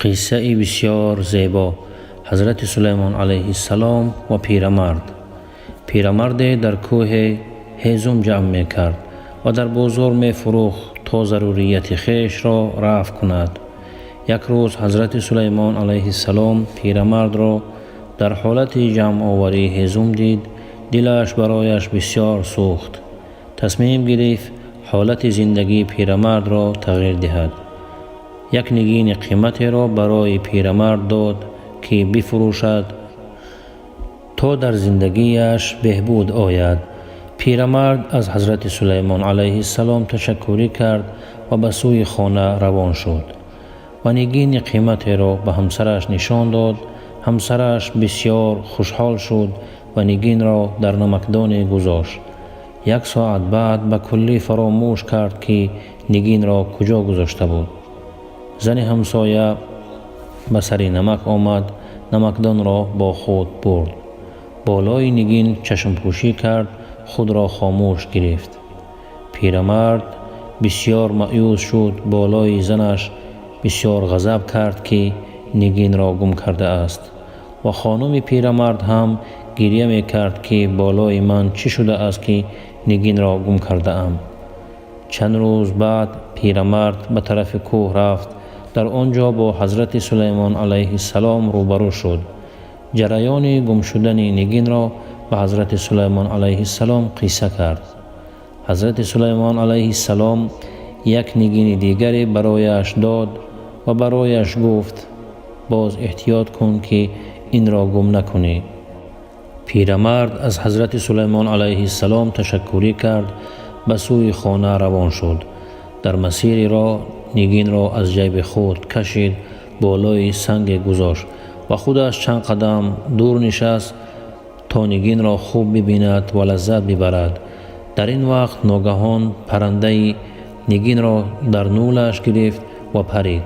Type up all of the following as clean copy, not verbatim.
Қиссаи бисёр зебо: Ҳазрати Сулаймон алайҳиссалом ва пирамард. Пирамарде дар кӯҳе ҳезум ҷамъ мекард ва дар бозор мефурӯхт, то зарурияти хешро рафъ кунад. Як рӯз Ҳазрати Сулаймон алайҳиссалом пирамардро дар ҳолати ҷамъоварии ҳезум дид. Дилаш барояш бисёр сӯхт. Тасмим гирифт ҳолати зиндагии пирамардро тағйир диҳад. Як нигини қиматеро барои пирамард дод, ки бифурӯшад, то дар зиндагиаш беҳбуд ояд. Пирамард аз Ҳазрати Сулаймон алайҳиссалом ташаккурӣ кард ва ба сӯи хона равон шуд ва нигини қиматеро ба ҳамсараш нишон дод. Ҳамсараш бисёр хушҳол шуд ва нигинро дар намакдоне гузошт. Як соат баъд ба куллӣ фаромӯш кард, ки нигинро куҷо гузошта буд. Зани ҳамсоя ба сари намак омад, намакдонро бо худ бурд, болои нигин чашмпӯшӣ кард, худро хомӯш гирифт. Пирамард бисёр маъюс шуд, болои занаш бисёр ғазаб кард, ки нигинро гум кардааст, ва хонуми пирамард ҳам гирья мекард, ки болои ман чӣ шудааст, ки нигинро гум кардаам. Чанд рӯз баъд пирамард ба тарафи кӯҳ рафт. Дар он ҷо бо Ҳазрати Сулаймон алайҳиссалом рӯбарӯ шуд. Ҷараёни гум шудани нигинро ба Ҳазрати Сулаймон алайҳиссалом қисса кард. Ҳазрати Сулаймон алайҳиссалом як нигини дигаре барояш дод ва барояш гуфт: «Боз эҳтиёт кун, ки инро гум накунӣ». Пирамард аз Ҳазрати Сулаймон алайҳиссалом ташаккурӣ кард, ба сӯи хона равон шуд. Дар масири роҳ нигинро аз ҷайби худ кашид, болои санге гузошт ва худаш чанд қадам дур нишаст, то нигинро хуб бибинад ва лаззат бибарад. Дар ин вақт ногаҳон паррандаи нигинро дар нӯлаш гирифт ва парид.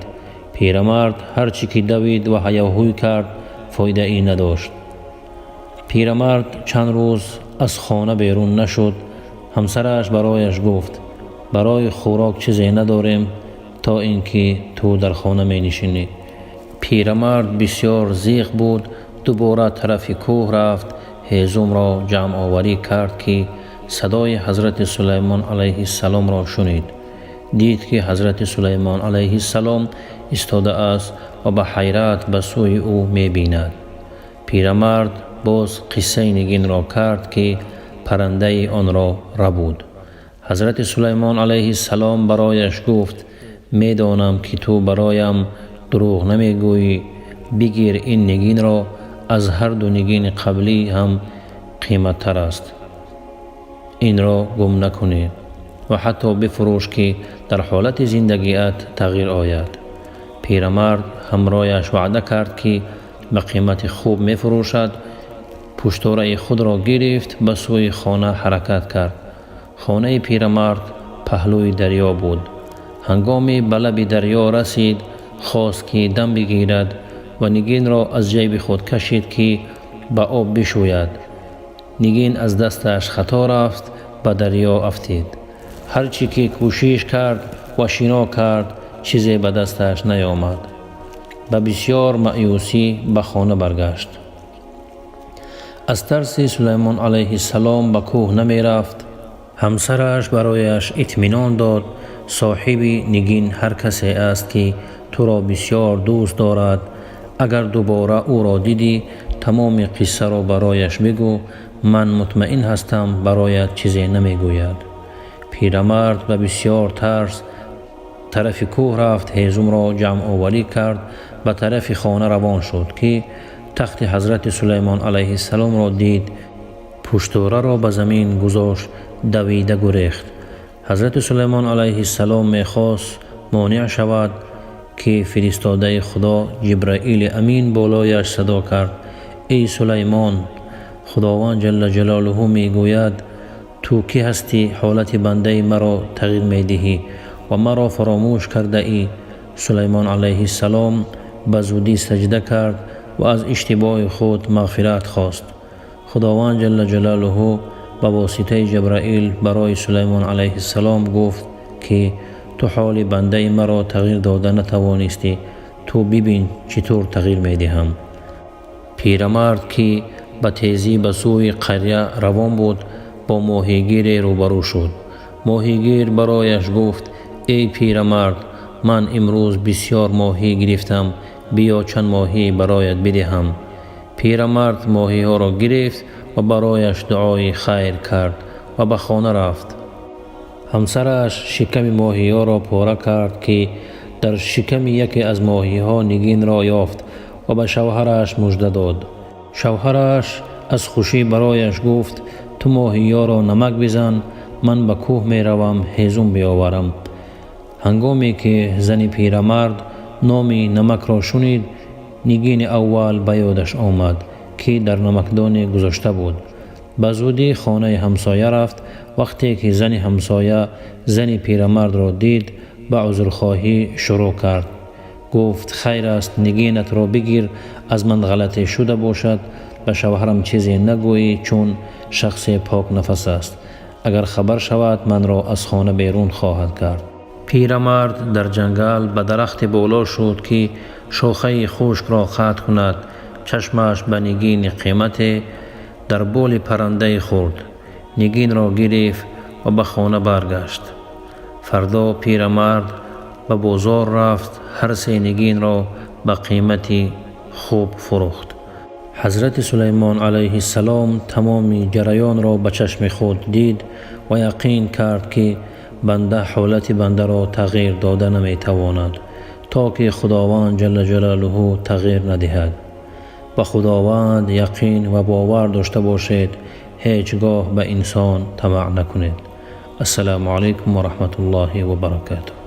Пирамард ҳар чӣ ки давид ва ҳаёҳӯй кард, фоидаӣ надошт. Пирамард чанд рӯз аз хона берун нашуд. Ҳамсараш барояш гуфт: «Барои хӯрок чизе надорем, то ин ки ту дар хона менишинӣ». Пирамард бисёр зиқ буд. Дубора тарафи кӯҳ рафт, ҳезумро ҷамъоварӣ кард, ки садои Ҳазрати Сулаймон алайҳиссаломро шунид. Дид, ки Ҳазрати Сулаймон алайҳиссалом истодааст ва ба ҳайрат ба сӯи ӯ мебинад. Пирамард боз қиссаи нигинро кард, ки паррандаи онро рабуд. Ҳазрати Сулаймон алайҳиссалом барояш гуфт: «Медонам, ки ту бароям дурӯғ намегӯӣ. Бигир ин нигинро, аз ҳарду нигини қаблӣ ҳам қиматтар аст. Инро гум накунӣ ва ҳатто бифурӯш, ки дар ҳолати зиндагиат тағйир ояд». Пирамард ҳамрояш ваъда кард, ки ба қимати хуб мефурӯшад. Пуштораи худро гирифт, ба сӯи хона ҳаракат кард. Хонаи пирамард паҳлӯи дарё буд. Ҳангоми ба лаби дарё расид, хост, ки дам бигирад, ва нигинро аз ҷайби худ кашид, ки ба об бишӯяд. Нигин аз дасташ хато рафт, ба дарё афтид. Ҳар чӣ ки кӯшиш кард ва шино кард, чизе ба дасташ наёмад. Ба бисёр маъюсӣ ба хона баргашт. Аз тарси Сулаймон алайҳиссалом ба кӯҳ намерафт. Ҳамсараш барояш итминон дод: «Соҳиби нигин ҳар касе аст, ки туро бисёр дӯст дорад. Агар дубора ӯро дидӣ, тамоми қиссаро барояш бигӯ. Ман мутмаин ҳастам, бароят чизе намегӯяд». Пирамард ба бисёр тарс тарафи кӯҳ рафт, ҳезумро ҷамъоварӣ кард, ба тарафи хона равон шуд, ки тахти Ҳазрати Сулаймон алайҳиссаломро дид. Пуштораро ба замин гузошт, давида гурехт. Ҳазрати Сулаймон алайҳиссалом мехост монеъ шавад, ки фиристодаи Худо Ҷибраили Амин болояш садо кард: «Эй Сулаймон, Худованд ҷалла ҷалолуҳу мегӯяд: ту кӣ ҳастӣ, ҳолати бандаи маро тағйир медиҳӣ ва маро фаромӯш кардаӣ?» Сулаймон алайҳиссалом ба зудӣ саҷда кард ва аз иштибоҳи худ мағфират хост. Худованд ҷалла ҷалолуҳу ба воситаи Ҷабраил барои Сулаймон алайҳиссалом гуфт, ки ту ҳоли бандаи маро тағйир дода натавонистӣ. Ту бибин, чӣ тур тағйир медиҳам. Пирамард, ки ба тезӣ ба сӯи қаря равон буд, бо моҳигире рӯбарӯ шуд. Моҳигир барояш гуфт: «Эй пирамард, ман имрӯз бисьёр моҳӣ гирифтам, биё, чанд моҳӣ бароят бидиҳам». Пирамард моҳиҳоро гирифт ва барояш дуои хайр кард ва ба хона рафт. Ҳамсараш шиками моҳиҳоро пора кард, ки дар шиками яке аз моҳиҳо нигинро ёфт ва ба шавҳараш мужда дод. Шавҳараш аз хушӣ барояш гуфт: «Ту моҳиёро намак бизан, ман ба кӯҳ меравам, ҳезум биёварам». Ҳангоме ки зани пирамард номи намакро шунид, нигини аввал ба ёдаш омад, ки дар намакдоне гузошта буд. Ба зудӣ хонаи ҳамсоя рафт. Вақте ки зани ҳамсоя зани пирамардро дид, ба узрхоҳӣ шурӯъ кард. Гуфт: «Хайр аст, нигинатро бигир, аз ман ғалате шуда бошад, ба шавҳарам чизе нагӯӣ, чун шахсе покнафас аст. Агар хабар шавад, манро аз хона берун хоҳад кард». Пирамард дар ҷангал ба дарахте боло шуд, ки шохаи хушкро қатъ кунад. Чашмаш ба нигини қимате дар боли паррандае хӯрд. Нигинро гирифт ва ба хона баргашт. Фардо пирамард ба бозор рафт, ҳар се нигинро ба қимати хуб фурӯхт. Ҳазрати Сулаймон алайҳиссалом тамоми ҷараёнро ба чашми худ дид ва яқин кард, ки банда ҳолати бандаро тағйир дода наметавонад, то ки Худованд ҷалла ҷалолуҳу тағйир надиҳад. Ба Худованд яқин ва бовар дошта бошед, ҳеҷ гоҳ ба инсон тамаъ накунед. Ассалому алайкум ва раҳматуллоҳи ва баракатуҳ.